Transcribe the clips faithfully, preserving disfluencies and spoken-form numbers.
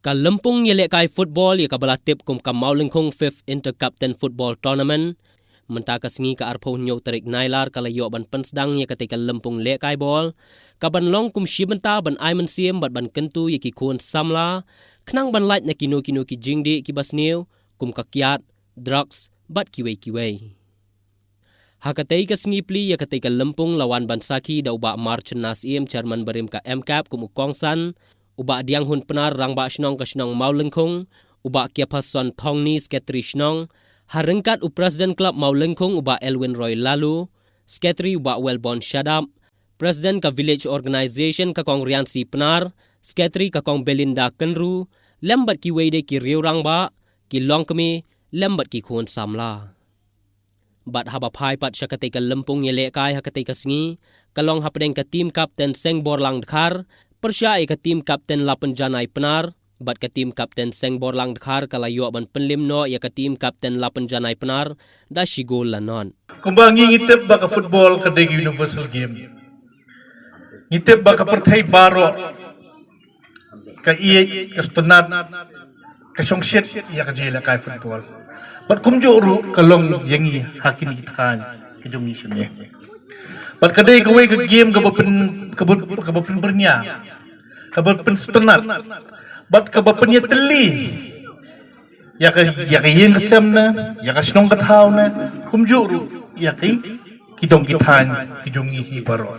Ka lympung ïalehkai football ïa kaba la tip kum ka Mawlyngkhung Fifth Inter Captain Football Tournament mynta ka sngi ka arphew hynñiew tarik Nailar ka la ïoh ban pynsdang ïa katei ka lympung lehkai ball kaban long kum shi bynta ban ai mynsiem bad ban kyntu ïa ki khun samla khnang ban lait na kino kino ki jingdih kiba sniew kum ka kiad, drugs bad kiwei kiwei. Ha katei ka sngi plie ïa katei ka lympung la wan ban sakhi da u Bah Marchand Syiem, Chairman barim ka M K P, kum u kongsan, u Bah Dianghun Pnar, Rangbah Shnong ka shnong Mawlyngkhung, u Bah Kiaphason Thongni, Secretary Shnong, ha ryngkat u President Club Mawlyngkhung u Bah Elwin Roy Laloo, Secretary u Bah Wellborn Shadap, President ka Village Organisation ka Kong Riansi Pnar, Secretary ka Kong Belinda Kynru, lem bad kiwei de ki riew rangbah, ki longkmie, lem bad ki khun samla. Bad haba phai pat sha katei ka lympung ïalehkai ha katei ka sngi, ka long hapdeng ka team captain Seng Borlang Dkhar pyrshah ïa ka team captain Lapan Janai Pnar, bad ka team captain Seng Borlang Dkhar ka la ïoh ban pynlip noh ïa ka team captain Lapan Janai Pnar da shi gol la nod. Kumba ngi ngi tip ba ka football ka dei ka universal game. Ngi tip ba ka pyrthei baroh ka ïeit, ka sngewtynnat, ka shongshit ïa ka jingïalehkai football. Bad kumjuh ruh ka long ïa ngi ha kine ki thaiñ ka jong ngi shane. Bad ka dei kawei ka game kaba pyn, kaba, kaba pynbyrngia, kaba pynsngewtynnat, bad kaba pynïatylli ïa ka, ïa ka ïing ka sem ne, ïa ka shnong ka thaw ne, kumjuh ruh ïa ki, ki dong ki thaiñ ki jong ngi hi baroh.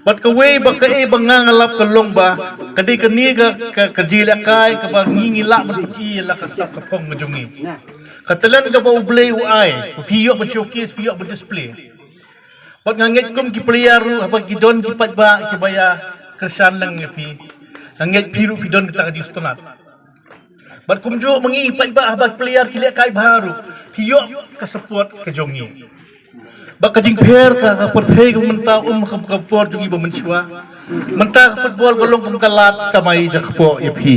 Bad kawei ba kaei ba nga nga lap ka long ba ka dei kane ka, ka, ka jingïalehkai kaba ngi ngi lah ban pyni ïa la ka sap ka phong ka jong ngi. Ka talent kaba U Blei u ai, phi ïoh ban showcase, phi ïoh ban display. Bad nga ngeit kum ki player ruh haba ki don ki paidbah kiba ïa kyrshan lang ïa phi, nga ngeit phi ruh phi don kita ka jingsngewtynnat. Bad kumjuh ma ngi paidbah haba ki player ki lehkai bha ruh, phi ïoh ka support ka jong ngi. Bad ka jingpher ka, ka pyrthei ka mynta um ka, ka por jong ngi ba mynshuwa. Mynta ka football ka long kum ka lad kamai jaka pok ïa phi.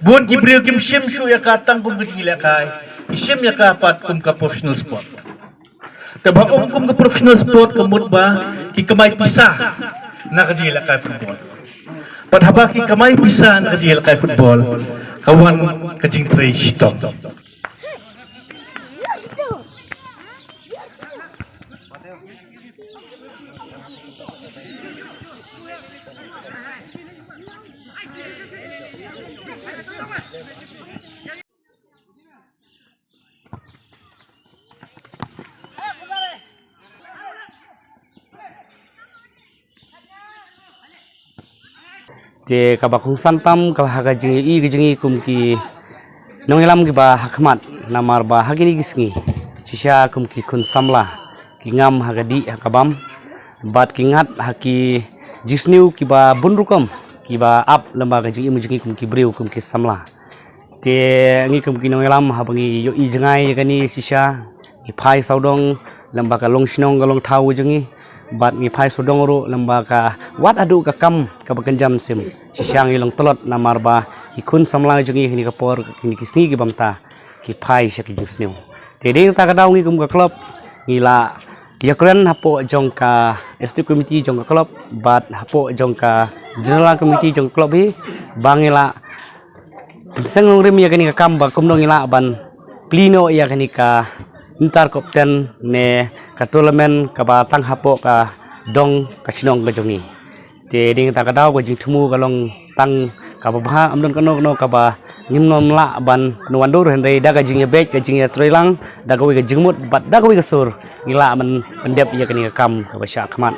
Bun ki briew kim shim shuh ïa ka tang kum ka jingïalehkai, ki shim ïa ka pat kum ka professional sport. Te ba um kum ka professional sport ka mut ba ki kamai pisa na ka jingïalehkai football. Bad haba ki kamai pisa na ka jingïalehkai football, ka wan ka jingtrei shitom. Te kaba kongsan tam kaba ha ka jingïohi ka jong ngi kum ki nongïalam kiba ha khmat, namar ba ha kine ki sngi shisha kum ki khun samla ki ngam ha ka dih ha ka bam bad ki ngat ha ki jingsniew kiba bun rukom kiba ap lem bad ka jingim jong ngi kum ki briew kum ki samla. Te ngi kum ki nongïalam haba ngi ïohi jngai ïa kane shisha ngi phai sawdong lem bad ka long shnong ka long thaw jong ngi. Bad ngi phai sawdong ruh lem bad ka wat haduh ka kam kaba kynja mynsiem. Shisha ngi long tlot namar ba ki khun samla jong ngi ha kane ka por kine ki sngi kiba mynta ki phai sha ki jingsniew. Te dei na kata ka daw ngi kum ka club ngi la ïakren hapoh jong ka executive committee jong ka club bad hapoh jong ka general committee jong ka club hi ba ngi la seng nongrim ïa kane ka kam ba kumno ngi lah ban plie noh ïa kane ka inter club ten ne ka tournament kaba tang hapoh ka dong ka shnong ka jong ngi. Te dei na kata ka daw ka jingthmu ka long tang kaba bha, ym don kano kano kaba ngim nym lah ban pynwandur, hynrei da ka jingïabeit ka jingïatreilang da kawei ka jingmut bad da kawei ka sur ngi lah ban pyndep ïa kane ka kam kaba shah khmat.